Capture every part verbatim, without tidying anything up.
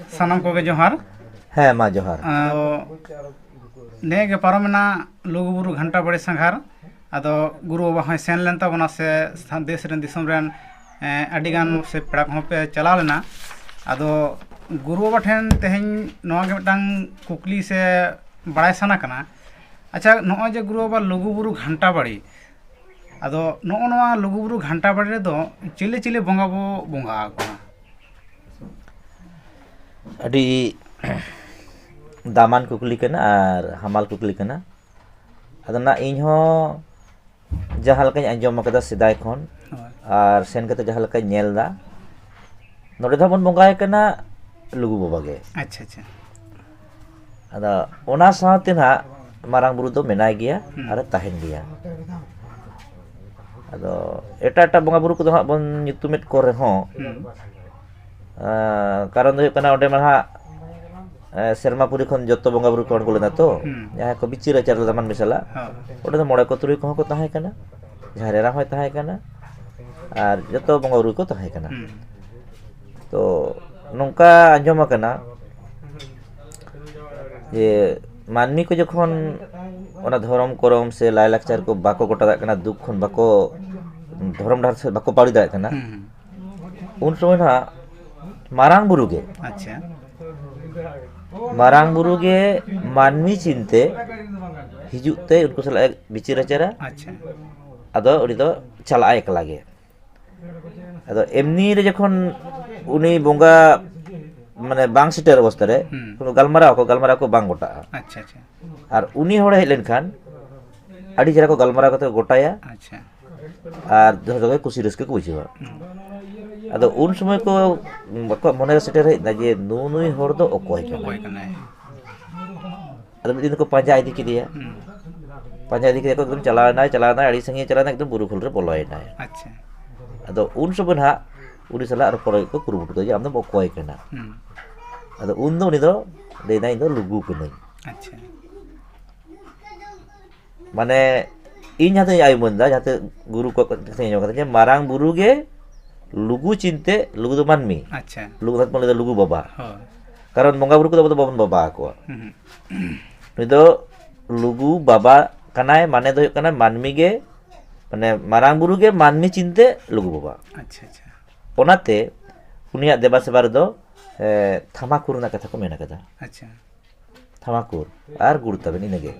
ᱥᱟᱱᱟᱢ ᱠᱚᱜᱮ ᱡᱚᱦᱟᱨ᱾ ᱦᱮᱸ, ᱢᱟ ᱡᱚᱦᱟᱨ᱾ ᱟᱫᱚ ᱱᱤᱭᱟᱹ ᱜᱮ ᱯᱟᱨᱚᱢᱮᱱᱟ ᱞᱩᱜᱩᱵᱩᱨᱩ ᱜᱷᱟᱱᱴᱟ ᱵᱟᱲᱮ ᱥᱟᱸᱜᱷᱟᱨ᱾ ᱟᱫᱚ ᱜᱩᱨᱩ ᱵᱟᱵᱟ ᱦᱚᱸᱭ ᱥᱮᱱ ᱞᱮᱱ ᱛᱟᱵᱚᱱᱟ, ᱥᱮ ᱥᱟ-, ᱫᱮᱥ ᱨᱮᱱ, ᱫᱤᱥᱚᱢ ᱨᱮᱱ, ᱮᱸ, ᱟᱹᱰᱤᱜᱟᱱ ᱥᱮ ᱯᱮᱲᱟ ᱠᱚᱦᱚᱸ ᱯᱮ ᱪᱟᱞᱟᱣ ᱞᱮᱱᱟ᱾ ᱟᱫᱚ ᱜᱩᱨᱩ ᱵᱟᱵᱟ ᱴᱷᱮᱱ ᱛᱮᱦᱮᱧ ᱱᱚᱣᱟ ᱜᱮ ᱢᱤᱫᱴᱟᱝ ᱠᱩᱠᱞᱤ ᱥᱮ ᱵᱟᱲᱟᱭ ᱥᱟᱱᱟ ᱠᱟᱱᱟ, ᱟᱪᱪᱷᱟ, ᱱᱚᱜᱼᱚᱭ ᱡᱮ ᱜᱩᱨᱩ ᱵᱟᱵᱟ ᱞᱩᱜᱩᱵᱩᱨᱩ ᱜᱷᱟᱱᱴᱟ ᱵᱟᱲᱮ, ᱟᱫᱚ ᱱᱚᱜᱼᱚ ᱱᱚᱣᱟ ᱞᱩᱜᱩᱵᱩᱨᱩ ᱜᱷᱟᱱᱴᱟ ᱵᱟᱲᱮ ᱨᱮᱫᱚ ᱪᱤᱞᱤ ᱪᱤᱞᱤ ᱵᱚᱸᱜᱟ ᱵᱚ ᱵᱚᱸᱜᱟ ᱟᱠᱚᱣᱟ? ᱟᱹᱰᱤ ᱫᱟᱢᱟᱱ ᱠᱩᱠᱞᱤ ᱠᱟᱱᱟ ᱟᱨ ᱦᱟᱢᱟᱞ ᱠᱩᱠᱞᱤ ᱠᱟᱱᱟ᱾ ᱟᱫᱚ ᱱᱟᱜ ᱤᱧ ᱦᱚᱸ ᱡᱟᱦᱟᱸ ᱞᱮᱠᱟᱧ ᱟᱸᱡᱚᱢ ᱟᱠᱟᱫᱟ ᱥᱮᱫᱟᱭ ᱠᱷᱚᱱ, ᱦᱳᱭ᱾ ᱟᱨ ᱥᱮᱱ ᱠᱟᱛᱮ ᱡᱟᱦᱟᱸ ᱞᱮᱠᱟᱧ ᱧᱮᱞ ᱮᱫᱟ, ᱱᱚᱰᱮ ᱫᱚ ᱵᱚᱱ ᱵᱚᱸᱜᱟᱭ ᱠᱟᱱᱟ ᱞᱩᱜᱩ ᱵᱟᱵᱟ ᱜᱮ᱾ ᱟᱪᱪᱷᱟ, ᱟᱪᱪᱷᱟ᱾ ᱟᱫᱚ ᱚᱱᱟ ᱥᱟᱶᱛᱮ ᱱᱟᱜ ᱢᱟᱨᱟᱝ ᱵᱩᱨᱩ ᱫᱚ ᱢᱮᱱᱟᱭ ᱜᱮᱭᱟ, ᱦᱩᱸ᱾ ᱟᱨᱮ ᱛᱟᱦᱮᱱ ᱜᱮᱭᱟ᱾ ᱟᱫᱚ ᱮᱴᱟᱜ ᱮᱴᱟᱜ ᱵᱚᱸᱜᱟ ᱵᱩᱨᱩ ᱠᱚᱫᱚ ᱦᱟᱸᱜ ᱵᱚᱱ ᱧᱩᱛᱩᱢᱮᱫ ᱠᱚ ᱨᱮᱦᱚᱸ, ᱦᱩᱸ᱾ ᱟᱸ, ᱠᱟᱨᱚᱱ ᱫᱚ ᱦᱩᱭᱩᱜ ᱠᱟᱱᱟ, ᱚᱸᱰᱮ ᱢᱟ ᱦᱟᱸᱜ, ᱮ, ᱥᱮᱨᱢᱟᱯᱩᱨᱤ ᱠᱷᱚᱱ ᱡᱚᱛᱚ ᱵᱚᱸᱜᱟ ᱵᱩᱨᱩ ᱠᱚ ᱟᱬᱜᱚ ᱞᱮᱱᱟ ᱛᱚ, ᱦᱩᱸ᱾ ᱡᱟᱦᱟᱸᱭ ᱠᱚ ᱵᱤᱪᱟᱹᱨ ᱟᱪᱟᱨ ᱞᱮᱫᱟ ᱢᱟᱹᱱᱢᱤ ᱥᱟᱞᱟᱜ, ᱦᱳᱭ᱾ ᱚᱸᱰᱮ ᱫᱚ ᱢᱚᱬᱮ ᱠᱚ ᱛᱩᱨᱩᱭ ᱠᱚᱦᱚᱸ ᱠᱚ ᱛᱟᱦᱮᱸ ᱠᱟᱱᱟ, ᱡᱟᱦᱮᱨ ᱮᱨᱟ ᱦᱚᱸᱭ ᱛᱟᱦᱮᱸ ᱠᱟᱱᱟ, ᱟᱨ ᱡᱚᱛᱚ ᱵᱚᱸᱜᱟ ᱵᱩᱨᱩ ᱠᱚ ᱛᱟᱦᱮᱸ ᱠᱟᱱᱟ᱾ ᱦᱩᱸ᱾ ᱛᱚ ᱱᱚᱝᱠᱟ ᱟᱸᱡᱚᱢ ᱟᱠᱟᱱᱟ ᱡᱮ ᱢᱟᱹᱱᱢᱤ ᱠᱚ ᱡᱚᱠᱷᱚᱱ ᱚᱱᱟ ᱫᱷᱚᱨᱚᱢ ᱠᱚᱨᱚᱢ ᱥᱮ ᱞᱟᱭᱼᱞᱟᱠᱪᱟᱨ ᱠᱚ ᱵᱟᱠᱚ ᱜᱚᱴᱟ ᱫᱟᱲᱮᱭᱟᱜ ᱠᱟᱱᱟ, ᱫᱩᱠ ᱠᱷᱚᱱ ᱵᱟᱠᱚ, ᱫᱷᱚᱨᱚᱢ ᱰᱟᱦᱟᱨ ᱥᱮᱫ ᱵᱟᱠᱚ ᱯᱟᱲᱩ ᱫᱟᱲᱮᱭᱟᱜ ᱠᱟᱱᱟ, ᱦᱩᱸ, ᱦᱩᱸ᱾ ᱩᱱ ᱥᱚᱢᱚᱭ ᱱᱟᱦᱟᱜ ᱢᱟᱨᱟᱝ ᱵᱩᱨᱩ ᱜᱮ, ᱟᱪᱪᱷᱟ᱾ ᱢᱟᱨᱟᱝ ᱵᱩᱨᱩ ᱜᱮ ᱢᱟᱹᱱᱢᱤ ᱪᱤᱱᱛᱮ ᱦᱤᱡᱩᱜ ᱛᱮ ᱩᱱᱠᱩ ᱥᱟᱞᱟᱜ ᱮ ᱵᱤᱪᱟᱹᱨ ᱟᱪᱟᱨᱟ᱾ ᱟᱪᱪᱷᱟ᱾ ᱟᱫᱚ ᱩᱱᱤ ᱫᱚ ᱪᱟᱞᱟᱜᱼᱟᱭ ᱮᱠᱞᱟ ᱜᱮ᱾ ᱟᱫᱚ ᱮᱢᱱᱤ ᱨᱮ ᱡᱚᱠᱷᱚᱱ ᱩᱱᱤ ᱵᱚᱸᱜᱟ ᱢᱟᱱᱮ ᱵᱟᱝ ᱥᱮᱴᱮᱨ ᱚᱵᱚᱥᱛᱟ ᱨᱮ, ᱦᱩᱸ᱾ ᱠᱳᱱᱳ ᱜᱟᱞᱢᱟᱨᱟᱣ ᱠᱚ, ᱜᱟᱞᱢᱟᱨᱟᱣ ᱠᱚ ᱵᱟᱝ ᱜᱚᱴᱟᱜᱼᱟ᱾ ᱟᱪᱪᱷᱟ, ᱟᱪᱪᱷᱟ᱾ ᱟᱨ ᱩᱱᱤ ᱦᱚᱲᱮ ᱦᱮᱡ ᱞᱮᱱᱠᱷᱟᱱ ᱟᱹᱰᱤ ᱪᱮᱦᱨᱟ ᱠᱚ ᱜᱟᱞᱢᱟᱨᱟᱣ ᱠᱟᱛᱮ ᱠᱚ ᱜᱚᱴᱟᱭᱟ᱾ ᱟᱪᱪᱷᱟ᱾ ᱟᱨ ᱡᱚᱛᱚ ᱜᱮ ᱠᱩᱥᱤ ᱨᱟᱹᱥᱠᱟᱹ ᱠᱚ ᱵᱩᱡᱷᱟᱹᱣᱟ᱾ ᱦᱩᱸ᱾ ᱟᱫᱚ ᱩᱱ ᱥᱚᱢᱚᱭ ᱠᱚ ᱟᱠᱚᱣᱟᱜ ᱢᱚᱱᱮ ᱨᱮ ᱥᱮᱴᱮᱨ ᱦᱮᱡ ᱮᱱᱟ ᱡᱮ ᱱᱩ-, ᱱᱩᱭ ᱦᱚᱲ ᱫᱚ ᱚᱠᱚᱭ ᱠᱟᱱᱟᱭ? ᱚᱠᱚᱭ ᱠᱟᱱᱟᱭ? ᱟᱫᱚ ᱢᱤᱫ ᱫᱤᱱ ᱫᱚᱠᱚ ᱯᱟᱸᱡᱟ ᱤᱫᱤ ᱠᱮᱫᱮᱭᱟ᱾ ᱦᱩᱸ᱾ ᱯᱟᱸᱡᱟ ᱤᱫᱤ ᱠᱮᱫᱮᱭᱟ ᱠᱚ, ᱮᱠᱫᱚᱢ ᱪᱟᱞᱟᱣ ᱮᱱᱟᱭ, ᱪᱟᱞᱟᱣ ᱮᱱᱟᱭ, ᱟᱹᱰᱤ ᱥᱟᱺᱜᱤᱧ ᱪᱟᱞᱟᱣ ᱮᱱᱟᱭ, ᱮᱠᱫᱚᱢ ᱵᱩᱨᱩ ᱠᱷᱩᱞ ᱨᱮ ᱵᱚᱞᱚᱭᱮᱱᱟᱭ᱾ ᱟᱪᱪᱷᱟ᱾ ᱟᱫᱚ ᱩᱱ ᱥᱚᱢᱚᱭ ᱱᱟᱦᱟᱜ ᱩᱱᱤ ᱥᱟᱞᱟᱜ ᱨᱚᱯᱚᱲ ᱞᱟᱹᱜᱤᱫ ᱠᱚ ᱠᱩᱨᱩᱢᱩᱴᱩ ᱠᱮᱫᱟ ᱡᱮ, "ᱟᱢ ᱫᱚᱢ ᱚᱠᱚᱭ ᱠᱟᱱᱟ?" ᱦᱩᱸ᱾ ᱟᱫᱚ ᱩᱱ ᱫᱚ ᱩᱱᱤ ᱫᱚ ᱞᱟᱹᱭ ᱮᱫᱟᱭ, "ᱤᱧ ᱫᱚ ᱞᱩᱜᱩ ᱠᱟᱹᱱᱟᱹᱧ᱾" ᱟᱪᱪᱷᱟ᱾ ᱢᱟᱱᱮ ᱤᱧ ᱡᱟᱦᱟᱸ ᱛᱤᱱᱟᱹᱜ ᱟᱭ ᱩᱢᱟᱹᱱ ᱫᱟ, ᱡᱟᱦᱟᱸ ᱛᱤᱱᱟᱹᱜ ᱜᱩᱨᱩ ᱠᱚᱣᱟᱜ ᱠᱟᱛᱷᱟᱧ ᱟᱸᱡᱚᱢ ᱠᱟᱫᱟ, ᱡᱮ ᱢᱟᱨᱟᱝ ᱵᱩᱨᱩ ᱜᱮ ᱞᱩᱜᱩ ᱪᱤᱱᱛᱮ, ᱞᱩᱜᱩ ᱫᱚ ᱢᱟᱹᱱᱢᱤ᱾ ᱟᱪᱪᱷᱟ᱾ ᱞᱩᱜᱩ ᱚᱱᱟ ᱛᱮᱵᱚᱱ ᱞᱟᱹᱭᱫᱟ ᱞᱩᱜᱩ ᱵᱟᱵᱟ᱾ ᱦᱳᱭ᱾ ᱠᱟᱨᱚᱱ ᱵᱚᱸᱜᱟ ᱵᱩᱨᱩ ᱠᱚᱫᱚ ᱟᱵᱚ ᱫᱚ ᱵᱟᱵᱚᱱ ᱵᱟᱵᱟ ᱟᱠᱚᱣᱟ᱾ ᱦᱩᱸ᱾ ᱱᱩᱭ ᱫᱚ ᱞᱩᱜᱩ ᱵᱟᱵᱟ ᱠᱟᱱᱟᱭ, ᱢᱟᱱᱮ ᱫᱚ ᱦᱩᱭᱩᱜ ᱠᱟᱱᱟ ᱢᱟᱹᱱᱢᱤ ᱜᱮ, ᱢᱟᱱᱮ ᱢᱟᱨᱟᱝ ᱵᱩᱨᱩ ᱜᱮ ᱢᱟᱹᱱᱢᱤ ᱪᱤᱱᱛᱮ ᱞᱩᱜᱩ ᱵᱟᱵᱟ᱾ ᱟᱪᱪᱷᱟ, ᱟᱪᱪᱷᱟ᱾ ᱚᱱᱟᱛᱮ ᱩᱱᱤᱭᱟᱜ ᱫᱮᱵᱟ ᱥᱮᱵᱟ ᱨᱮᱫᱚ, ᱮ, ᱛᱷᱟᱢᱟᱠᱩᱨ ᱨᱮᱱᱟᱜ ᱠᱟᱛᱷᱟ ᱠᱚ ᱢᱮᱱ ᱟᱠᱟᱫᱟ᱾ ᱟᱪᱪᱷᱟ᱾ ᱛᱷᱟᱢᱟᱠᱩᱨ ᱟᱨ ᱜᱩᱲ ᱛᱟᱵᱮᱱ, ᱤᱱᱟᱹᱜᱮ,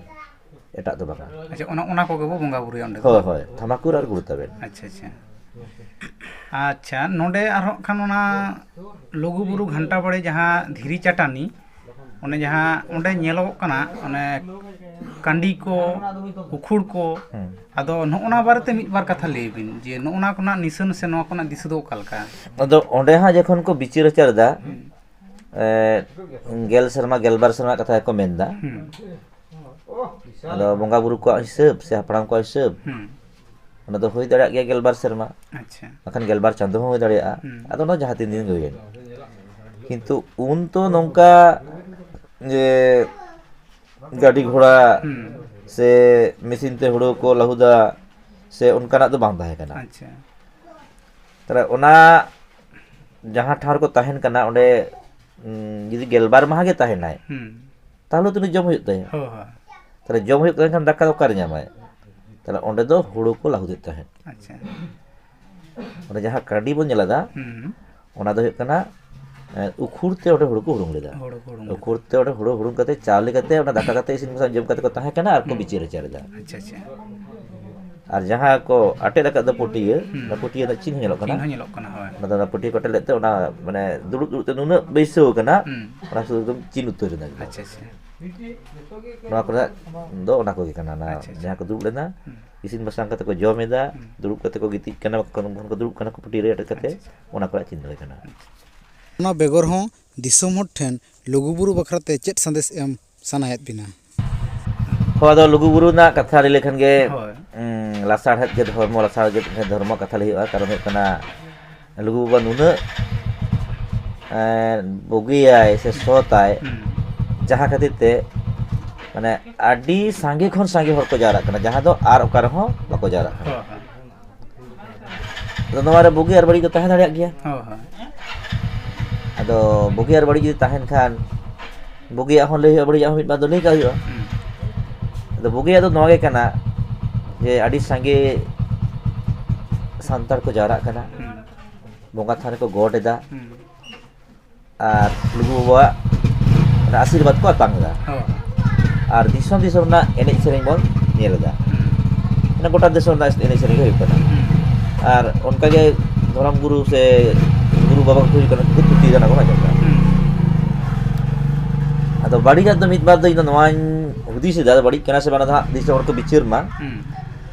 ᱮᱴᱟᱜ ᱫᱚ ᱵᱟᱝᱟ᱾ ᱟᱪᱪᱷᱟ, ᱚᱱᱟ, ᱚᱱᱟ ᱠᱚᱜᱮ ᱵᱚ ᱵᱚᱸᱜᱟ ᱵᱩᱨᱩᱭᱟ ᱚᱸᱰᱮ ᱫᱚ? ᱦᱳᱭ, ᱦᱳᱭ, ᱛᱷᱟᱢᱟᱠᱩᱨ ᱟᱨ ᱜᱩᱲ ᱛᱟᱵᱮᱱ᱾ ᱟᱪᱪᱷᱟ, ᱟᱪᱪᱷᱟ᱾ ᱟᱪᱪᱷᱟ, ᱱᱚᱰᱮ ᱟᱨᱦᱚᱸ ᱠᱷᱟᱱ ᱚᱱᱟ ᱞᱩᱜᱩ ᱵᱩᱨᱩ ᱜᱷᱟᱱᱴᱟ ᱵᱟᱲᱮ ᱡᱟᱦᱟᱸ ᱫᱷᱤᱨᱤ ᱪᱟᱴᱟᱱᱤ, ᱚᱱᱮ ᱡᱟᱦᱟᱸ ᱚᱸᱰᱮ ᱧᱮᱞᱚᱜᱚᱜ ᱠᱟᱱᱟ, ᱚᱱᱮ ᱠᱟᱺᱰᱤ ᱠᱚ, ᱩᱠᱷᱩᱲ ᱠᱚ, ᱦᱩᱸ᱾ ᱟᱫᱚ ᱱᱚᱜᱼᱚ ᱱᱟ ᱵᱟᱨᱮᱛᱮ ᱢᱤᱫ ᱵᱟᱨ ᱠᱟᱛᱷᱟ ᱞᱟᱹᱭ ᱵᱤᱱ, ᱡᱮ ᱱᱚᱜᱼᱚ ᱱᱟ ᱠᱚᱨᱮᱱᱟᱜ ᱱᱤᱥᱟᱹᱱ ᱥᱮ ᱱᱚᱣᱟ ᱠᱚᱨᱮᱱᱟᱜ ᱫᱤᱥᱟᱹ ᱫᱚ ᱚᱠᱟ ᱞᱮᱠᱟ? ᱟᱫᱚ ᱚᱸᱰᱮ ᱦᱟᱸᱜ ᱡᱚᱠᱷᱚᱱ ᱠᱚ ᱵᱤᱪᱟᱹᱨ ᱟᱪᱟᱨ ᱮᱫᱟ, ᱦᱩᱸ᱾ ᱮ, ᱜᱮᱞ ᱥᱮᱨᱢᱟ, ᱜᱮᱞᱵᱟᱨ ᱥᱮᱨᱢᱟ ᱠᱟᱛᱷᱟ ᱜᱮᱠᱚ ᱢᱮᱱᱫᱟ᱾ ᱦᱩᱸ᱾ ᱟᱫᱚ ᱵᱚᱸᱜᱟ ᱵᱩᱨᱩ ᱠᱚᱣᱟᱜ ᱦᱤᱥᱟᱹᱵ ᱥᱮ ᱦᱟᱯᱲᱟᱢ ᱠᱚᱣᱟᱜ ᱦᱤᱥᱟᱹᱵ, ᱦᱩᱸ᱾ ᱚᱱᱟ ᱫᱚ ᱦᱩᱭ ᱫᱟᱲᱮᱭᱟᱜ ᱜᱮᱭᱟ ᱜᱮᱞᱵᱟᱨ ᱥᱮᱨᱢᱟ, ᱟᱪᱪᱷᱟ᱾ ᱵᱟᱠᱷᱟᱱ ᱜᱮᱞᱵᱟᱨ ᱪᱟᱸᱫᱚ ᱦᱚᱸ ᱦᱩᱭ ᱫᱟᱲᱮᱭᱟᱜᱼᱟ᱾ ᱦᱩᱸ᱾ ᱟᱫᱚ ᱚᱱᱟ ᱡᱟᱦᱟᱸ ᱛᱤᱱ ᱫᱤᱱ ᱜᱮ ᱦᱩᱭᱮᱱ, ᱠᱤᱱᱛᱩ ᱩᱱ ᱛᱚ ᱱᱚᱝᱠᱟ ᱡᱮ ᱜᱟᱹᱰᱤ ᱜᱷᱚᱲᱟ ᱦᱩᱸ᱾ ᱥᱮ ᱢᱮᱥᱤᱱ ᱛᱮ ᱦᱩᱲᱩ ᱠᱚ ᱞᱟᱹᱦᱩᱫᱟ ᱥᱮ ᱚᱱᱠᱟᱱᱟᱜ ᱫᱚ ᱵᱟᱝ ᱛᱟᱦᱮᱸ ᱠᱟᱱᱟ᱾ ᱟᱪᱪᱷᱟ᱾ ᱛᱟᱦᱞᱮ ᱚᱱᱟ ᱡᱟᱦᱟᱸ ᱴᱷᱟᱶ ᱨᱮᱠᱚ ᱛᱟᱦᱮᱱ ᱠᱟᱱᱟ, ᱚᱸᱰᱮ, ᱩᱸ, ᱡᱩᱫᱤ ᱜᱮᱞᱵᱟᱨ ᱢᱟᱦᱟ ᱜᱮ ᱛᱟᱦᱮᱱᱟᱭ, ᱦᱩᱸ᱾ ᱛᱟᱦᱞᱮ ᱛᱚ ᱩᱱᱤ ᱡᱚᱢ ᱦᱩᱭᱩᱜ ᱛᱟᱭᱟ᱾ ᱦᱳᱭ, ᱦᱳᱭ᱾ ᱛᱟᱦᱞᱮ ᱡᱚᱢ ᱦᱩᱭᱩᱜ ᱠᱟᱱ ᱠᱷᱟᱱ ᱫᱟᱠᱟ ᱫᱚ ᱚᱠᱟᱨᱮ ᱧᱟᱢᱟᱭ? ᱛᱟᱦᱞᱮ ᱚᱸᱰᱮ ᱫᱚ ᱦᱩᱲᱩ ᱠᱚ ᱞᱟᱹᱦᱩᱫᱮᱫ ᱛᱟᱦᱮᱸᱫ᱾ ᱟᱪᱪᱷᱟ᱾ ᱚᱸᱰᱮ ᱡᱟᱦᱟᱸ ᱠᱟᱹᱰᱤ ᱵᱚᱱ ᱧᱮᱞ ᱮᱫᱟ, ᱦᱩᱸ᱾ ᱚᱱᱟ ᱫᱚ ᱦᱩᱭᱩᱜ ᱠᱟᱱᱟ, ᱮ, ᱩᱠᱷᱩᱲ ᱛᱮ ᱚᱸᱰᱮ ᱦᱩᱲᱩ ᱠᱚ ᱦᱩᱲᱩᱝ ᱞᱮᱫᱟ᱾ ᱦᱩᱲᱩ ᱠᱚ ᱦᱩᱲᱩᱝ ᱞᱮᱫᱟ᱾ ᱩᱠᱷᱩᱲ ᱛᱮ ᱚᱸᱰᱮ ᱦᱩᱲᱩ ᱦᱩᱲᱩᱝ ᱠᱟᱛᱮ, ᱪᱟᱣᱞᱮ ᱠᱟᱛᱮ, ᱚᱱᱟ ᱫᱟᱠᱟ ᱠᱟᱛᱮ, ᱤᱥᱤᱱ ᱵᱟᱥᱟᱝ ᱡᱚᱢ ᱠᱟᱛᱮ ᱠᱚ ᱛᱟᱦᱮᱸ ᱠᱟᱱᱟ ᱟᱨ ᱠᱚ ᱦᱩᱸ᱾ ᱵᱤᱪᱟᱹᱨ ᱟᱪᱟᱨ ᱮᱫᱟ᱾ ᱟᱪᱪᱷᱟ, ᱟᱪᱪᱷᱟ᱾ ᱟᱨ ᱡᱟᱦᱟᱸ ᱠᱚ ᱟᱴᱮᱫ ᱟᱠᱟᱫ ᱫᱚ ᱯᱟᱹᱴᱭᱟᱹ, ᱦᱩᱸ᱾ ᱚᱱᱟ ᱯᱟᱹᱴᱭᱟᱹ ᱨᱮᱱᱟᱜ ᱪᱤᱱᱦᱟᱹ ᱧᱮᱞᱚᱜ ᱠᱟᱱᱟ᱾ ᱪᱤᱱᱦᱟᱹ ᱧᱮᱞᱚᱜ ᱠᱟᱱᱟ, ᱦᱳᱭ᱾ ᱚᱱᱟ ᱫᱚ ᱚᱱᱟ ᱯᱟᱹᱴᱭᱟᱹ ᱠᱚ ᱟᱴᱮᱫ ᱞᱮᱫ ᱛᱮ, ᱚᱱᱟ, ᱢᱟᱱᱮ, ᱫᱩᱲᱩᱵ ᱫᱩᱲᱩᱵ ᱛᱮ ᱱᱩᱱᱟᱹᱜ ᱵᱟᱹᱭᱥᱟᱹᱣ ᱠᱟᱱᱟ, ᱦᱩᱸ᱾ ᱚᱱᱟ ᱥᱩᱫᱷᱩ ᱮᱠᱫᱚᱢ ᱪᱤᱱ ᱩᱛᱟᱹᱨ ᱮᱱᱟ ᱮᱠᱫᱚᱢ᱾ ᱟᱪᱪᱷᱟ, ᱟᱪᱪᱷᱟ᱾ ᱱᱚᱣᱟ ᱠᱚᱨᱮ ᱫᱚ ᱚᱱᱟ ᱠᱚᱜᱮ ᱠᱟᱱᱟ, ᱚᱱᱟ ᱟᱪᱪᱷᱟ, ᱟᱪᱪᱷᱟ᱾ ᱡᱟᱦᱟᱸ ᱠᱚ ᱫᱩᱲᱩᱵ ᱞᱮᱱᱟ, ᱦᱩᱸ᱾ ᱤᱥᱤᱱ ᱵᱟᱥᱟᱝ ᱠᱟᱛᱮ ᱠᱚ ᱡᱚᱢ ᱮᱫᱟ, ᱦᱩᱸ᱾ ᱫᱩᱲᱩᱵ ᱠᱟᱛᱮ ᱠᱚ ᱜᱤᱛᱤᱡ ᱠᱟᱱᱟ, ᱵᱟᱠᱷᱟᱱ ᱠᱚ ᱫᱩᱲᱩᱵ ᱠᱟᱱᱟ ᱠᱚ ᱯᱟᱹᱴᱭᱟᱹ ᱨᱮ ᱟᱴᱮᱫ ᱠᱟᱛᱮ, ᱟᱪᱪᱷᱟ, ᱟᱪᱪᱷᱟ᱾ ᱚᱱᱟ ᱠᱚᱨᱮ ᱪᱤᱱᱦᱟᱹ ᱠᱟᱱᱟ᱾ ᱚᱱᱟ ᱵᱮᱜᱚᱨ ᱦᱚᱸ ᱫᱤᱥᱚᱢ ᱦᱚᱲ ᱴᱷᱮᱱ ᱞᱩᱜᱩᱵᱩᱨᱩ ᱵᱟᱠᱷᱨᱟᱛᱮ ᱪᱮᱫ ᱥᱟᱸᱫᱮᱥ ᱮᱢ ᱥᱟᱱᱟᱭᱮᱫ ᱵᱤᱱᱟ? ᱦᱳᱭ, ᱟᱫᱚ ᱞᱩᱜᱩᱵᱩᱨᱩ ᱨᱮᱱᱟᱜ ᱠᱟᱛᱷᱟ ᱞᱟᱹᱭ ᱞᱮᱠᱷᱟᱱ ᱜᱮ, ᱦᱳᱭ᱾ ᱩᱸ, ᱞᱟᱥᱟᱲᱦᱮᱫ ᱜᱮ ᱫᱷᱚᱨᱢᱚ, ᱞᱟᱥᱟᱲᱦᱮᱫ ᱜᱮ ᱫᱷᱚᱨᱢᱚ ᱠᱟᱛᱷᱟ ᱞᱟᱹᱭ ᱦᱩᱭᱩᱜᱼᱟ᱾ ᱠᱟᱨᱚᱱ ᱦᱩᱭᱩᱜ ᱠᱟᱱᱟ, ᱞᱩᱜᱩ ᱵᱟᱵᱟ ᱱᱩᱱᱟᱹᱜ, ᱮᱸ, ᱵᱩᱜᱤᱭᱟᱭ ᱥᱮ ᱥᱚᱛᱟᱭ, ᱦᱩᱸ᱾ ᱡᱟᱦᱟᱸ ᱠᱷᱟᱹᱛᱤᱨ ᱛᱮ, ᱢᱟᱱᱮ, ᱟᱹᱰᱤ ᱥᱟᱸᱜᱮ ᱠᱷᱚᱱ ᱥᱟᱸᱜᱮ ᱦᱚᱲ ᱠᱚ ᱡᱟᱣᱨᱟᱜ ᱠᱟᱱᱟ, ᱡᱟᱦᱟᱸ ᱫᱚ ᱟᱨ ᱚᱠᱟ ᱨᱮᱦᱚᱸ ᱵᱟᱠᱚ ᱡᱟᱣᱨᱟᱜ ᱠᱟᱱᱟ᱾ ᱦᱳᱭ, ᱦᱳᱭ᱾ ᱟᱫᱚ ᱱᱚᱣᱟ ᱨᱮ ᱵᱩᱜᱤ ᱟᱨ ᱵᱟᱹᱲᱤᱡ ᱫᱚ ᱛᱟᱦᱮᱸ ᱫᱟᱲᱮᱭᱟᱜ ᱜᱮᱭᱟ᱾ ᱦᱳᱭ, ᱦᱳᱭ᱾ ᱟᱫᱚ ᱵᱩᱜᱤ ᱟᱨ ᱵᱟᱹᱲᱤᱡ ᱡᱩᱫᱤ ᱛᱟᱦᱮᱱ ᱠᱷᱟᱱ, ᱵᱩᱜᱤᱭᱟᱜ ᱦᱚᱸ ᱞᱟᱹᱭ ᱦᱩᱭᱩᱜᱼᱟ, ᱵᱟᱹᱲᱤᱡᱟᱜ ᱦᱚᱸ ᱢᱤᱫ ᱵᱟᱨ ᱫᱚ ᱞᱟᱹᱭ ᱠᱟᱜ ᱦᱩᱭᱩᱜᱼᱟ᱾ ᱦᱩᱸ᱾ ᱟᱫᱚ ᱵᱩᱜᱤᱭᱟᱜ ᱫᱚ ᱱᱚᱣᱟ ᱜᱮ ᱠᱟᱱᱟ ᱡᱮ ᱟᱹᱰᱤ ᱥᱟᱸᱜᱮ ᱥᱟᱱᱛᱟᱲ ᱠᱚ ᱡᱟᱣᱨᱟᱜ ᱠᱟᱱᱟ, ᱦᱩᱸ᱾ ᱵᱚᱸᱜᱟ ᱛᱷᱟᱱ ᱨᱮᱠᱚ ᱜᱚᱰ ᱮᱫᱟ, ᱦᱩᱸ᱾ ᱟᱨ ᱞᱩᱜᱩ ᱵᱟᱵᱟᱣᱟᱜ ᱚᱱᱟ ᱟᱥᱤᱨᱵᱟᱫᱽ ᱠᱚ ᱟᱛᱟᱝ ᱮᱫᱟ᱾ ᱦᱳᱭ᱾ ᱟᱨ ᱫᱤᱥᱚᱢ ᱫᱤᱥᱚᱢ ᱨᱮᱱᱟᱜ ᱮᱱᱮᱡ ᱥᱮᱨᱮᱧ ᱵᱚᱱ ᱧᱮᱞ ᱮᱫᱟ᱾ ᱦᱩᱸ᱾ ᱢᱟᱱᱮ ᱜᱚᱴᱟ ᱫᱤᱥᱚᱢ ᱨᱮᱱᱟᱜ ᱮᱱᱮᱡ ᱥᱮᱨᱮᱧ ᱜᱮ ᱦᱩᱭᱩᱜ ᱠᱟᱱᱟ᱾ ᱦᱩᱸ᱾ ᱟᱨ ᱚᱱᱠᱟᱜᱮ ᱫᱷᱚᱨᱚᱢ ᱜᱩᱨᱩ ᱥᱮ ᱜᱩᱨᱩ ᱵᱟᱵᱟ ᱠᱚ ᱦᱩᱭᱩᱜ ᱠᱟᱱᱟ, ᱩᱱᱠᱩ ᱛᱷᱩᱛᱤᱭᱮᱫᱟ, ᱚᱱᱟ ᱠᱚ ᱟᱸᱡᱚᱢ ᱮᱫᱟ᱾ ᱦᱩᱸ᱾ ᱟᱫᱚ ᱵᱟᱹᱲᱤᱡᱟᱜ ᱫᱚ ᱢᱤᱫ ᱵᱟᱨ ᱫᱚ ᱤᱧ ᱫᱚ ᱱᱚᱣᱟᱧ ᱦᱩᱫᱤᱥ ᱮᱫᱟ, ᱵᱟᱹᱲᱤᱡ ᱠᱟᱱᱟ ᱥᱮ ᱵᱟᱝ, ᱚᱱᱟ ᱫᱚ ᱦᱟᱸᱜ ᱫᱤᱥᱚᱢ ᱦᱚᱲ ᱠᱚ ᱵᱤᱪᱟᱹᱨ ᱢᱟ᱾ ᱦᱩᱸ᱾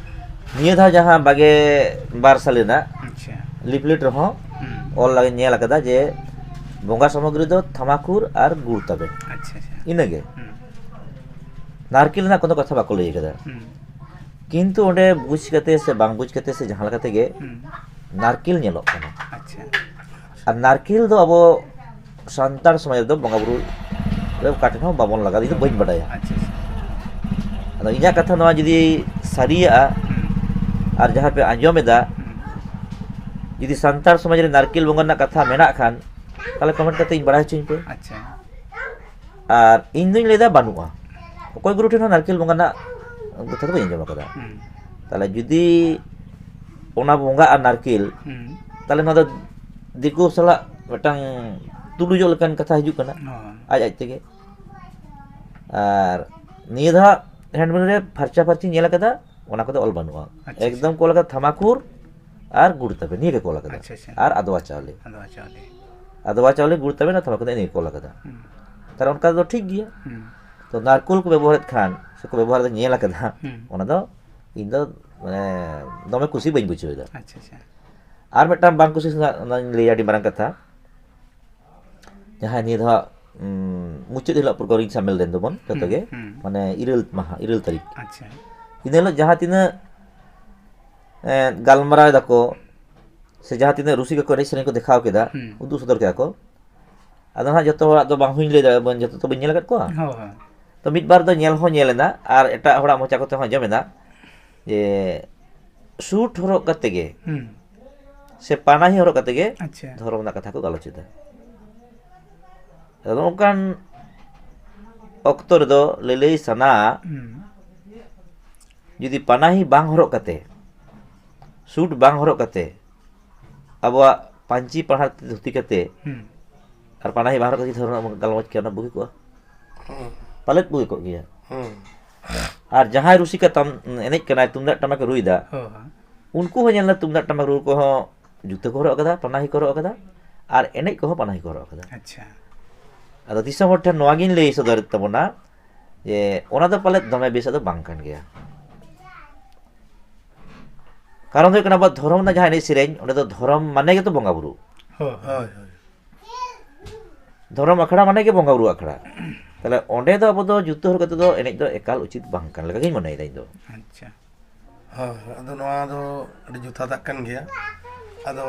ᱱᱤᱭᱟᱹ ᱫᱷᱟᱣ ᱡᱟᱦᱟᱸ ᱵᱟᱜᱮ ᱵᱟᱨ ᱥᱟᱞ ᱨᱮᱱᱟᱜ ᱟᱪᱪᱷᱟ᱾ ᱞᱤᱯᱷᱞᱮᱴ ᱨᱮᱦᱚᱸ ᱦᱩᱸ᱾ ᱚᱞ ᱞᱟᱜᱮ ᱧᱮᱞ ᱟᱠᱟᱫᱟ ᱡᱮ ᱵᱚᱸᱜᱟ ᱥᱟᱢᱚᱜᱨᱤ ᱫᱚ ᱛᱷᱟᱢᱟᱠᱩᱨ ᱟᱨ ᱜᱩᱲ ᱛᱟᱵᱮᱱ᱾ ᱟᱪᱪᱷᱟ, ᱟᱪᱪᱷᱟ᱾ ᱤᱱᱟᱹᱜᱮ᱾ ᱦᱩᱸ᱾ ᱱᱟᱨᱠᱮᱞ ᱨᱮᱱᱟᱜ ᱠᱳᱱᱳ ᱠᱟᱛᱷᱟ ᱵᱟᱠᱚ ᱞᱟᱹᱭ ᱟᱠᱟᱫᱟ᱾ ᱦᱩᱸ᱾ ᱠᱤᱱᱛᱩ ᱚᱸᱰᱮ ᱵᱩᱡᱽ ᱠᱟᱛᱮ ᱥᱮ ᱵᱟᱝ ᱵᱩᱡᱽ ᱠᱟᱛᱮ ᱥᱮ ᱡᱟᱦᱟᱸ ᱞᱮᱠᱟ ᱛᱮᱜᱮ ᱦᱩᱸ᱾ ᱱᱟᱨᱠᱮᱞ ᱧᱮᱞᱚᱜ ᱠᱟᱱᱟ᱾ ᱟᱪᱪᱷᱟ᱾ ᱟᱨ ᱱᱟᱨᱠᱮᱞ ᱫᱚ ᱟᱵᱚ ᱥᱟᱱᱛᱟᱲ ᱥᱚᱢᱟᱡᱽ ᱨᱮᱫᱚ ᱵᱚᱸᱜᱟ ᱵᱩᱨᱩ ᱨᱮ ᱚᱠᱟ ᱴᱷᱮᱱ ᱦᱚᱸ ᱵᱟᱵᱚᱱ ᱞᱟᱜᱟᱣ, ᱤᱧ ᱫᱚ ᱵᱟᱹᱧ ᱵᱟᱰᱟᱭᱟ᱾ ᱟᱪᱪᱷᱟ, ᱟᱪᱪᱷᱟ᱾ ᱟᱫᱚ ᱤᱧᱟᱹᱜ ᱠᱟᱛᱷᱟ ᱱᱚᱣᱟ ᱡᱩᱫᱤ ᱥᱟᱹᱨᱤᱭᱟᱜᱼᱟ ᱦᱩᱸ᱾ ᱟᱨ ᱡᱟᱦᱟᱸ ᱯᱮ ᱟᱸᱡᱚᱢ ᱮᱫᱟ, ᱦᱩᱸ᱾ ᱡᱩᱫᱤ ᱥᱟᱱᱛᱟᱲ ᱥᱚᱢᱟᱡᱽ ᱨᱮ ᱱᱟᱨᱠᱮᱞ ᱵᱚᱸᱜᱟ ᱨᱮᱱᱟᱜ ᱠᱟᱛᱷᱟ ᱢᱮᱱᱟᱜ ᱠᱷᱟᱱ, ᱛᱟᱦᱚᱞᱮ ᱠᱚᱢᱮᱱᱴ ᱠᱟᱛᱮ ᱤᱧ ᱵᱟᱲᱟᱭ ᱦᱚᱪᱚᱧ ᱯᱮ᱾ ᱟᱪᱪᱷᱟ᱾ ᱟᱨ ᱤᱧ ᱫᱩᱧ ᱞᱟᱹᱭᱫᱟ ᱵᱟᱹᱱᱩᱜᱼᱟ᱾ ᱚᱠᱚᱭ ᱜᱩᱨᱩ ᱴᱷᱮᱱ ᱦᱚᱸ ᱱᱟᱨᱠᱮᱞ ᱵᱚᱸᱜᱟ ᱨᱮᱱᱟᱜ ᱠᱟᱛᱷᱟ ᱫᱚ ᱵᱟᱹᱧ ᱟᱸᱡᱚᱢ ᱟᱠᱟᱫᱟ᱾ ᱦᱩᱸ᱾ ᱛᱟᱦᱚᱞᱮ ᱡᱩᱫᱤ ᱚᱱᱟ ᱵᱚᱸᱜᱟ ᱟᱨ ᱱᱟᱨᱠᱮᱞ, ᱦᱩᱸ᱾ ᱛᱟᱦᱚᱞᱮ ᱱᱚᱣᱟ ᱫᱚ ᱫᱤᱠᱩ ᱥᱟᱞᱟᱜ ᱢᱤᱫᱴᱟᱝ ᱛᱩᱞᱩᱡᱚᱜ ᱞᱮᱠᱟᱱ ᱠᱟᱛᱷᱟ ᱦᱤᱡᱩᱜ ᱠᱟᱱᱟ ᱦᱳᱭ᱾ ᱟᱡ ᱟᱡ ᱛᱮᱜᱮ᱾ ᱟᱨ ᱱᱤᱭᱟᱹ ᱫᱷᱟᱣ ᱦᱮᱱᱰᱵᱤᱞ ᱨᱮ ᱯᱷᱟᱨᱪᱟ ᱯᱷᱟᱨᱪᱤᱧ ᱧᱮᱞ ᱟᱠᱟᱫᱟ, ᱚᱱᱟ ᱠᱚᱫᱚ ᱚᱞ ᱵᱟᱹᱱᱩᱜᱼᱟ᱾ ᱟᱪᱪᱷᱟ, ᱮᱠᱫᱚᱢ ᱟᱪᱪᱷᱟ᱾ ᱠᱚ ᱚᱞ ᱟᱠᱟᱫᱟ ᱛᱷᱟᱢᱟᱠᱩᱨ ᱟᱨ ᱜᱩᱲ ᱛᱟᱵᱮ, ᱱᱤᱭᱟᱹ ᱜᱮᱠᱚ ᱚᱞ ᱟᱠᱟᱫᱟ᱾ ᱟᱪᱪᱷᱟ, ᱟᱪᱪᱷᱟ᱾ ᱟᱨ ᱟᱫᱣᱟ ᱪᱟᱣᱞᱮ᱾ ᱟᱫᱣᱟ ᱪᱟᱣᱞᱮ᱾ ᱟᱫᱣᱟ ᱪᱟᱣᱞᱮ, ᱜᱩᱲ ᱛᱟᱵᱮ ᱟᱨ ᱛᱷᱟᱢᱟᱠᱩᱨ, ᱱᱤᱭᱟᱹ ᱜᱮᱠᱚ ᱚᱞ ᱟᱠᱟᱫᱟ᱾ ᱦᱩᱸ᱾ ᱛᱟᱦᱚᱞᱮ ᱚᱱᱠᱟ ᱫᱚ ᱴᱷᱤᱠ ᱜᱮᱭᱟ᱾ ᱦᱩᱸ᱾ ᱛᱚ ᱱᱟᱨᱠᱳᱞ ᱠᱚ ᱵᱮᱵᱚᱦᱟᱨᱮᱫ ᱠᱷᱟᱱ ᱥᱮ ᱠᱚ ᱵᱮᱵᱚᱦᱟᱨ ᱫᱚ ᱧᱮᱞ ᱟᱠᱟᱫᱟ, ᱦᱩᱸ᱾ ᱚᱱᱟ ᱫᱚ ᱤᱧ ᱫᱚ ᱢᱟᱱᱮ ᱫᱚᱢᱮ ᱠᱩᱥᱤ ᱵᱟᱹᱧ ᱵᱩᱡᱷᱟᱹᱣ ᱮᱫᱟ᱾ ᱟᱪᱪᱷᱟ, ᱟᱪᱪᱷᱟ᱾ ᱟᱨ ᱢᱤᱫᱴᱟᱝ ᱵᱟᱝ ᱠᱩᱥᱤ ᱥᱟᱱᱟ, ᱚᱱᱟᱧ ᱞᱟᱹᱭᱟ ᱟᱹᱰᱤ ᱢᱟᱨᱟᱝ ᱠᱟᱛᱷᱟ᱾ ᱡᱟᱦᱟᱸᱭ ᱱᱤᱭᱟᱹ ᱫᱷᱟᱣ, ᱩᱸ, ᱢᱩᱪᱟᱹᱫ ᱦᱤᱞᱳᱜ ᱯᱨᱳᱜᱨᱟᱢ ᱨᱤᱧ ᱥᱟᱢᱮᱞ ᱞᱮᱱ ᱫᱚᱵᱚᱱ ᱡᱚᱛᱚ ᱦᱩᱸ, ᱜᱮ, ᱦᱩᱸ᱾ ᱢᱟᱱᱮ ᱤᱨᱟᱹᱞ ᱢᱟᱦᱟ, ᱤᱨᱟᱹᱞ ᱛᱟᱹᱨᱤᱠᱷ᱾ ᱟᱪᱪᱷᱟ᱾ ᱤᱱᱟᱹ ᱦᱤᱞᱳᱜ ᱡᱟᱦᱟᱸ ᱛᱤᱱᱟᱹᱜ, ᱮᱸ, ᱜᱟᱞᱢᱟᱨᱟᱣ ᱫᱟᱠᱚ ᱥᱮ ᱡᱟᱦᱟᱸ ᱛᱤᱱᱟᱹᱜ ᱨᱩᱥᱤᱠᱟ ᱠᱚ ᱮᱱᱮᱡ ᱥᱮᱨᱮᱧ ᱠᱚ ᱫᱮᱠᱷᱟᱣ ᱠᱮᱫᱟ, ᱦᱩᱸ᱾ ᱩᱫᱩᱜ ᱥᱚᱫᱚᱨ ᱠᱮᱫᱟ ᱠᱚ, ᱟᱫᱚ ᱦᱟᱸᱜ ᱡᱚᱛᱚ ᱦᱚᱲᱟᱜ ᱫᱚ ᱵᱟᱝ ᱦᱚᱸᱧ ᱞᱟᱹᱭ ᱫᱟᱲᱮᱭᱟᱜᱼᱟ, ᱵᱟᱹᱧ, ᱡᱚᱛᱚ ᱛᱚ ᱵᱟᱹᱧ ᱧᱮᱞ ᱟᱠᱟᱫ ᱠᱚᱣᱟ᱾ ᱦᱳᱭ, ᱦᱳᱭ᱾ ᱛᱚ ᱢᱤᱫ ᱵᱟᱨ ᱫᱚ ᱧᱮᱞ ᱦᱚᱸ ᱧᱮᱞ ᱮᱱᱟ, ᱟᱨ ᱮᱴᱟᱜ ᱦᱚᱲᱟᱜ ᱢᱚᱪᱟ ᱠᱚᱛᱮ ᱦᱚᱸ ᱟᱸᱡᱚᱢ ᱮᱱᱟ ᱡᱮ ᱥᱩᱴ ᱦᱚᱨᱚᱜ ᱠᱟᱛᱮ ᱜᱮ ᱦᱩᱸ᱾ ᱥᱮ ᱯᱟᱱᱟᱦᱤ ᱦᱚᱨᱚᱜ ᱠᱟᱛᱮ ᱜᱮ ᱟᱪᱪᱷᱟ᱾ ᱫᱷᱚᱨᱚᱢ ᱨᱮᱱᱟᱜ ᱠᱟᱛᱷᱟ ᱠᱚ ᱜᱟᱞᱚᱪ ᱮᱫᱟ᱾ ᱟᱫᱚ ᱱᱚᱝᱠᱟᱱ ᱚᱠᱛᱚ ᱨᱮᱫᱚ ᱞᱟᱹᱞᱟᱹᱭ ᱥᱟᱱᱟ, ᱦᱩᱸ᱾ ᱡᱩᱫᱤ ᱯᱟᱱᱟᱦᱤ ᱵᱟᱝ ᱦᱚᱨᱚᱜ ᱠᱟᱛᱮ, ᱥᱩᱴ ᱵᱟᱝ ᱦᱚᱨᱚᱜ ᱠᱟᱛᱮ, ᱟᱵᱚᱣᱟᱜ ᱯᱟᱹᱧᱪᱤ ᱯᱟᱲᱦᱟᱴ ᱛᱮ ᱫᱷᱩᱛᱤ ᱠᱟᱛᱮ, ᱦᱩᱸ᱾ ᱟᱨ ᱯᱟᱱᱟᱦᱤ ᱵᱟᱝ ᱦᱚᱨᱚᱜ ᱠᱟᱛᱮ ᱫᱷᱚᱨᱚᱢ ᱨᱮᱱᱟᱜ ᱜᱟᱞᱚᱪ ᱠᱮᱭᱟ, ᱚᱱᱟ ᱵᱩᱜᱤ ᱠᱚᱜᱼᱟ? ᱦᱩᱸ᱾ ᱯᱟᱞᱮᱫ ᱵᱩᱜᱤ ᱠᱚᱜ ᱜᱮᱭᱟ᱾ ᱦᱩᱸ᱾ ᱟᱨ ᱡᱟᱦᱟᱸᱭ ᱨᱩᱥᱤᱠᱟ ᱛᱟᱢ ᱮᱱᱮᱡ ᱠᱟᱱᱟᱭ, ᱛᱩᱢᱫᱟᱜ ᱴᱟᱢᱟᱠ ᱮ ᱨᱩᱭᱫᱟ, ᱦᱳᱭ, ᱦᱳᱭ᱾ ᱩᱱᱠᱩ ᱦᱚᱸ ᱧᱮᱞ ᱢᱮ, ᱛᱩᱢᱫᱟᱜ ᱴᱟᱢᱟᱠ ᱨᱩ ᱠᱚᱦᱚᱸ ᱡᱩᱛᱟᱹ ᱠᱚ ᱦᱚᱨᱚᱜ ᱟᱠᱟᱫᱟ, ᱯᱟᱱᱟᱦᱤ ᱠᱚ ᱦᱚᱨᱚᱜ ᱟᱠᱟᱫᱟ, ᱟᱨ ᱮᱱᱮᱡ ᱠᱚᱦᱚᱸ ᱯᱟᱱᱟᱦᱤ ᱠᱚ ᱦᱚᱨᱚᱜ ᱟᱠᱟᱫᱟ᱾ ᱟᱪᱪᱷᱟ᱾ ᱟᱫᱚ ᱫᱤᱥᱚᱢ ᱦᱚᱲ ᱴᱷᱮᱱ ᱱᱚᱣᱟ ᱜᱤᱧ ᱞᱟᱹᱭ ᱥᱚᱫᱚᱨᱮᱫ ᱛᱟᱵᱚᱱᱟ ᱡᱮ ᱚᱱᱟ ᱫᱚ ᱯᱟᱞᱮᱫ ᱫᱚᱢᱮ ᱵᱮᱥᱟᱜ ᱫᱚ ᱵᱟᱝ ᱠᱟᱱ ᱜᱮᱭᱟ᱾ ᱠᱟᱨᱚᱱ ᱫᱚ ᱦᱩᱭᱩᱜ ᱠᱟᱱᱟ, ᱟᱵᱚᱣᱟᱜ ᱫᱷᱚᱨᱚᱢ ᱨᱮᱱᱟᱜ ᱡᱟᱦᱟᱸ ᱮᱱᱮᱡ ᱥᱮᱨᱮᱧ, ᱚᱸᱰᱮ ᱫᱚ ᱫᱷᱚᱨᱚᱢ ᱢᱟᱱᱮ ᱜᱮᱛᱚ ᱵᱚᱸᱜᱟ ᱵᱩᱨᱩ᱾ ᱦᱳᱭ, ᱦᱳᱭ᱾ ᱦᱳᱭ, ᱦᱳᱭ᱾ ᱫᱷᱚᱨᱚᱢ ᱟᱠᱷᱲᱟ ᱢᱟᱱᱮ ᱜᱮ ᱵᱚᱸᱜᱟ ᱵᱩᱨᱩ ᱟᱠᱷᱲᱟ᱾ ᱛᱟᱦᱞᱮ ᱚᱸᱰᱮ ᱫᱚ ᱟᱵᱚ ᱫᱚ ᱡᱩᱛᱟᱹ ᱦᱚᱨᱚᱜ ᱠᱟᱛᱮ ᱫᱚ ᱮᱱᱮᱡ ᱫᱚ ᱮᱠᱟᱞ ᱩᱪᱤᱛ ᱵᱟᱝ ᱠᱟᱱ ᱞᱮᱠᱟ ᱜᱤᱧ ᱢᱚᱱᱮᱭᱮᱫᱟ ᱤᱧ ᱫᱚ᱾ ᱟᱪᱪᱷᱟ᱾ ᱦᱳᱭ, ᱟᱫᱚ ᱱᱚᱣᱟ ᱫᱚ ᱟᱹᱰᱤ ᱡᱚᱛᱷᱟᱛᱟᱜ ᱠᱟᱱ ᱜᱮᱭᱟ᱾ ᱟᱫᱚ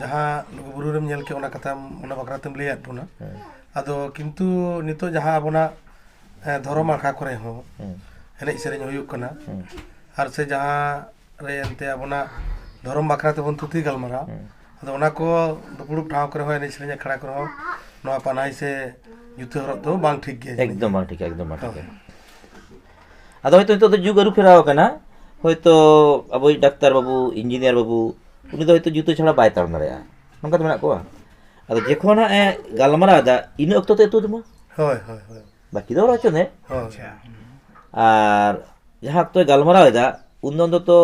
ᱡᱟᱦᱟᱸ ᱞᱩᱜᱩᱵᱩᱨᱩ ᱨᱮᱢ ᱧᱮᱞ ᱠᱮᱫ, ᱚᱱᱟ ᱠᱟᱛᱷᱟ, ᱚᱱᱟ ᱵᱟᱠᱷᱨᱟ ᱛᱮᱢ ᱞᱟᱹᱭᱟᱫ ᱵᱚᱱᱟ᱾ ᱦᱮᱸ᱾ ᱟᱫᱚ ᱠᱤᱱᱛᱩ ᱱᱤᱛᱚᱜ ᱡᱟᱦᱟᱸ ᱟᱵᱚᱱᱟᱜ, ᱮ, ᱫᱷᱚᱨᱚᱢ ᱟᱠᱷᱲᱟ ᱠᱚᱨᱮ ᱦᱚᱸ ᱦᱮᱸ᱾ ᱮᱱᱮᱡ ᱥᱮᱨᱮᱧ ᱦᱩᱭᱩᱜ ᱠᱟᱱᱟ, ᱦᱮᱸ᱾ ᱟᱨ ᱥᱮ ᱡᱟᱦᱟᱸ ᱨᱮ ᱮᱱᱛᱮ ᱟᱵᱚᱱᱟᱜ ᱫᱷᱚᱨᱚᱢ ᱵᱟᱠᱷᱨᱟ ᱛᱮᱵᱚᱱ ᱛᱷᱩᱛᱤ ᱜᱟᱞᱢᱟᱨᱟᱣ, ᱦᱮᱸ᱾ ᱟᱫᱚ ᱚᱱᱟ ᱠᱚ ᱫᱩᱯᱲᱩᱵ ᱴᱷᱟᱶ ᱠᱚᱨᱮ ᱦᱚᱸ, ᱮᱱᱮᱡ ᱥᱮᱨᱮᱧ ᱟᱠᱷᱲᱟ ᱠᱚᱨᱮ ᱦᱚᱸ ᱱᱚᱣᱟ ᱯᱟᱱᱟᱦᱤ ᱥᱮ ᱡᱩᱛᱟᱹ ᱦᱚᱨᱚᱜ ᱫᱚ ᱵᱟᱝ ᱴᱷᱤᱠ ᱜᱮᱭᱟ, ᱡᱟᱹᱱᱤᱡ᱾ ᱮᱠᱫᱚᱢ ᱵᱟᱝ ᱴᱷᱤᱠᱟ, ᱮᱠᱫᱚᱢ ᱵᱟᱝ ᱦᱳᱭ᱾ ᱴᱷᱤᱠᱟ᱾ ᱟᱫᱚ ᱦᱚᱭᱛᱳ ᱱᱤᱛᱚᱜ ᱫᱚ ᱡᱩᱜᱽ ᱟᱹᱨᱩ ᱯᱷᱮᱨᱟᱣ ᱟᱠᱟᱱᱟ, ᱦᱚᱭᱛᱳ ᱟᱵᱚᱭᱤᱡ ᱰᱟᱠᱛᱟᱨ ᱵᱟᱹᱵᱩ, ᱤᱧᱡᱤᱱᱤᱭᱟᱨ ᱵᱟᱹᱵᱩ, ᱩᱱᱤ ᱫᱚ ᱦᱚᱭᱛᱳ ᱡᱩᱛᱟᱹ ᱪᱷᱟᱲᱟ ᱵᱟᱭ ᱛᱟᱲᱟᱢ ᱫᱟᱲᱮᱭᱟᱜᱼᱟ, ᱱᱚᱝᱠᱟ ᱫᱚ ᱢᱮᱱᱟᱜ ᱠᱚᱣᱟ᱾ ᱟᱫᱚ ᱡᱚᱠᱷᱚᱱ ᱦᱟᱸᱜ ᱮ ᱜᱟᱞᱢᱟᱨᱟᱣ ᱮᱫᱟ, ᱤᱱᱟᱹ ᱚᱠᱛᱚ ᱛᱮ ᱛᱩᱫ ᱢᱟ᱾ ᱦᱳᱭ, ᱦᱳᱭ, ᱦᱳᱭ᱾ ᱵᱟᱹᱠᱤ ᱫᱚ ᱨᱚᱲ ᱦᱚᱪᱚ ᱢᱮ᱾ ᱦᱳᱭ᱾ ᱟᱪᱪᱷᱟ᱾ ᱟᱨ ᱡᱟᱦᱟᱸ ᱚᱠᱛᱚᱭ ᱜᱟᱞᱢᱟᱨᱟᱣ ᱮᱫᱟ, ᱩᱱ ᱫᱚ ᱚᱱᱛᱚᱛᱚ,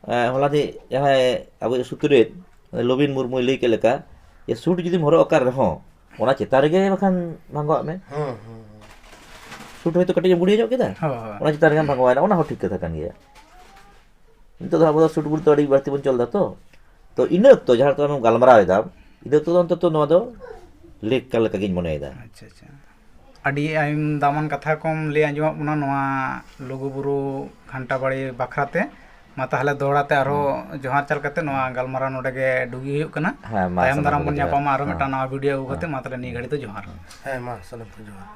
ᱮ, ᱦᱚᱞᱟ ᱫᱤ ᱡᱟᱦᱟᱸᱭ ᱟᱵᱚᱭᱤᱡ ᱥᱩᱛᱨᱮᱛ, ᱞᱚᱵᱤᱱ ᱢᱩᱨᱢᱩᱭ ᱞᱟᱹᱭ ᱠᱮᱫ ᱞᱮᱠᱟ, ᱡᱮ ᱥᱩᱴ ᱡᱩᱫᱤᱢ ᱦᱚᱨᱚᱜ ᱟᱠᱟᱫ ᱨᱮᱦᱚᱸ, ᱚᱱᱟ ᱪᱮᱛᱟᱱ ᱨᱮᱜᱮ ᱵᱟᱠᱷᱟᱱ ᱵᱷᱟᱸᱜᱚᱣᱟᱜ ᱢᱮ᱾ ᱦᱩᱸ, ᱦᱩᱸ, ᱦᱩᱸ᱾ ᱥᱩᱴ ᱦᱚᱭᱛᱳ ᱠᱟᱹᱴᱤᱡ ᱮᱢ ᱵᱩᱲᱤ ᱧᱚᱜ ᱠᱮᱫᱟ, ᱦᱳᱭ, ᱦᱳᱭ᱾ ᱚᱱᱟ ᱪᱮᱛᱟᱱ ᱨᱮᱜᱮᱢ ᱵᱷᱟᱸᱜᱚᱣᱟᱭᱮᱱᱟ, ᱚᱱᱟ ᱦᱚᱸ ᱴᱷᱤᱠ ᱠᱟᱛᱷᱟ ᱠᱟᱱ ᱜᱮᱭᱟ᱾ ᱱᱤᱛᱚᱜ ᱫᱚ ᱟᱵᱚ ᱫᱚ ᱥᱩᱴ ᱵᱩᱴ ᱫᱚ ᱟᱹᱰᱤ ᱵᱟᱹᱲᱛᱤ ᱵᱚᱱ ᱪᱚᱞ ᱮᱫᱟ ᱛᱚ᱾ ᱛᱚ ᱤᱱᱟᱹ ᱚᱠᱛᱚ ᱡᱟᱦᱟᱸ ᱚᱠᱛᱚ ᱟᱢᱮᱢ ᱜᱟᱞᱢᱟᱨᱟᱣ ᱮᱫᱟ, ᱤᱱᱟᱹ ᱚᱠᱛᱚ ᱫᱚ ᱚᱱᱛᱚᱛᱚ ᱱᱚᱣᱟ ᱫᱚ ᱞᱮᱠ ᱠᱟᱱ ᱞᱮᱠᱟᱜᱤᱧ ᱢᱚᱱᱮᱭᱮᱫᱟ᱾ ᱟᱪᱪᱷᱟ, ᱟᱪᱪᱷᱟ᱾ ᱟᱹᱰᱤ ᱟᱭᱢ ᱫᱟᱢᱟᱱ ᱠᱟᱛᱷᱟ ᱠᱚᱢ ᱞᱟᱹᱭ ᱟᱸᱡᱚᱢᱟᱫ ᱵᱚᱱᱟ ᱱᱚᱣᱟ ᱞᱩᱜᱩᱵᱩᱨᱩ ᱜᱷᱟᱱᱴᱟ ᱵᱟᱲᱮ ᱵᱟᱠᱷᱨᱟ ᱛᱮ᱾ ᱢᱟ ᱛᱟᱦᱚᱞᱮ ᱫᱚᱦᱲᱟ ᱛᱮ ᱟᱨᱦᱚᱸ ᱦᱩᱸ᱾ ᱡᱚᱦᱟᱨ ᱪᱟᱞ ᱠᱟᱛᱮ ᱱᱚᱣᱟ ᱜᱟᱞᱢᱟᱨᱟᱣ ᱱᱚᱰᱮ ᱜᱮ ᱰᱩᱜᱤ ᱦᱩᱭᱩᱜ ᱠᱟᱱᱟ᱾ ᱦᱮᱸ, ᱢᱟ ᱛᱟᱭᱚᱢ ᱥᱟᱱᱟᱢ ᱫᱟᱨᱟᱢ ᱠᱚᱜᱮ ᱵᱚᱱ ᱡᱚᱦᱟᱨ᱾ ᱧᱟᱯᱟᱢᱟ ᱟᱨᱦᱚᱸ ᱦᱮᱸ᱾ ᱢᱤᱫᱴᱟᱝ ᱱᱟᱣᱟ ᱵᱷᱤᱰᱤᱭᱳ ᱟᱹᱜᱩ ᱠᱟᱛᱮ᱾ ᱦᱮᱸ᱾ ᱢᱟ ᱛᱟᱦᱚᱞᱮ ᱱᱤᱭᱟᱹ ᱜᱷᱟᱹᱲᱤ ᱫᱚ ᱡᱚᱦᱟᱨ᱾ ᱦᱮᱸ, ᱢᱟ ᱥᱟᱱᱟᱢ ᱠᱚ ᱡᱚᱦᱟᱨ᱾